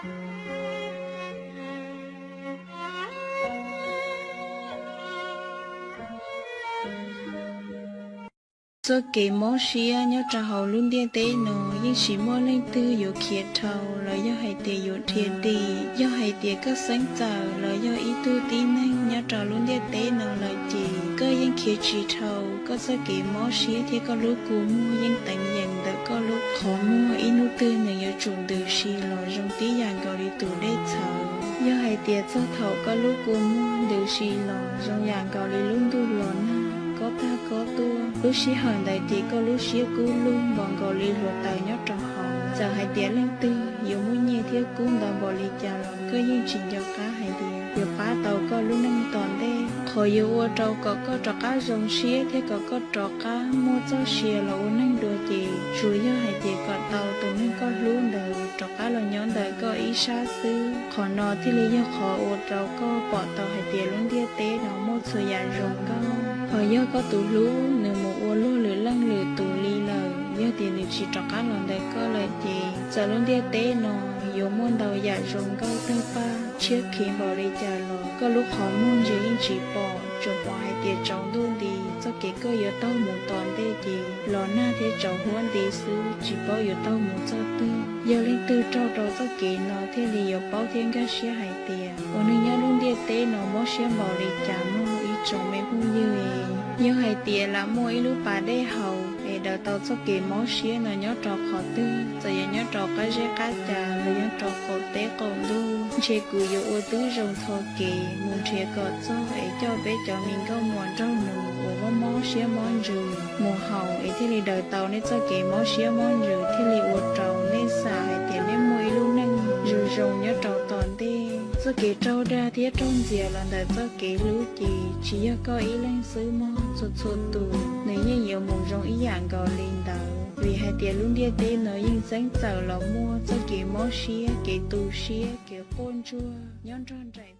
Txoj kev mob siab nyob rau hauv lub ntiaj teb no yeej tsis muaj leej twg yuav khiav dhau los yog hais tias yuav dhia dim. Yog hais tias koj xeeb txawm los yog ib tug tib neeg nyob rau lub ntiaj teb no lawm ces koj yeej khiav tsis dhau. Koj txoj kev mob siab thiab koj lub kua muag yeej teev yeem ntawm koj lub qhov muag, ib hnub twg nws yuav tsum ntws si los zoo tib yam nkaus li tus dej txhawv. Yog hais tias txog thaum koj lub kua muag ntws si los zoo yam nkaus li lub ntuj los nag, kob tag kob tuaj, lub sij hawm ntawd ces koj lub siab kub lug npaum nkaus li hluav taws nyob rau hauv. Txawm hais tias leej twg yuav muaj nyiaj thiab kub ntau npaum li cas los koj yeej tsis nco qab hais tias yuav pab tau koj lub neej tom ntej. Qhov yuav ua rau kom koj rov qab zoo siab thiab kom koj rov qab muaj txoj sia los ua neeg dua ces tsuas yog hais tias kom tau tus neeg koj hlub ntawd rov qab los nyob ntawm koj ib sab xwb. Qhov no thiaj li yog qhov ua rau koj pom tau hais tias lub ntiaj teb no muaj txhua yam zoo nkauj. Ho yog koj tus hlub nws mus ua luag lwm leej lwm tus li lawm, yog tias nws tsis rov qab los ntawm koj lawm ces txawm lub ntiaj teb no yuav muaj ntau yam zoo nkauj tawg paj tshiab khiv npaum li cas los koj lub qhov muag ntshe yeej tsis pom, tsuas pom hais tias tsaus ntuj nti. Txoj kev koj yuav taug mus tom ntej ces los nag thiab tsaus huab nti xwb, tsis paub yuav taug mus txog twg. Yog leej twg raug rau txoj kev no thiaj li yuav paub thiab nkag siab hais tias ua neeg nyob lub ntiaj teb no mob siab npaum li cas mog ib tsoom me phooj ywg. Yog hais tias lam muaj ib lub pas dej haus es daws tau txoj kev mob siab no nyob rau qhov twg, txawm yog nyob rau qab zeb qab ca los nyob rau qaum teb qaum ntuj, ntshe kuv yuav ua tib zoo txhos kev mus nrhiav kom txog es coj peb cov me nkauj muam nraug nus uas mob mob siab mob ntsws mus haus es thiaj li daws tau nej txoj kev mob siab mob ntsws, thiaj li ua rau nej xam hais tias nej muaj ib lub neej zoo zoo nyob rau tom ntej. Txoj kev raug dag thiab raug ntxias los ntawm txoj kev hlub ces tsis yog koj ib leeg xwb mog, txhua txhua tus nws yeej yuav mus zoo ib yam nkaus li ntawd. Vim hais tias lub ntiaj teb no yeej txeeb txawm los muaj txoj kev mob siab, kev tu siab, kev quaj ntsuag nyob nrog nraim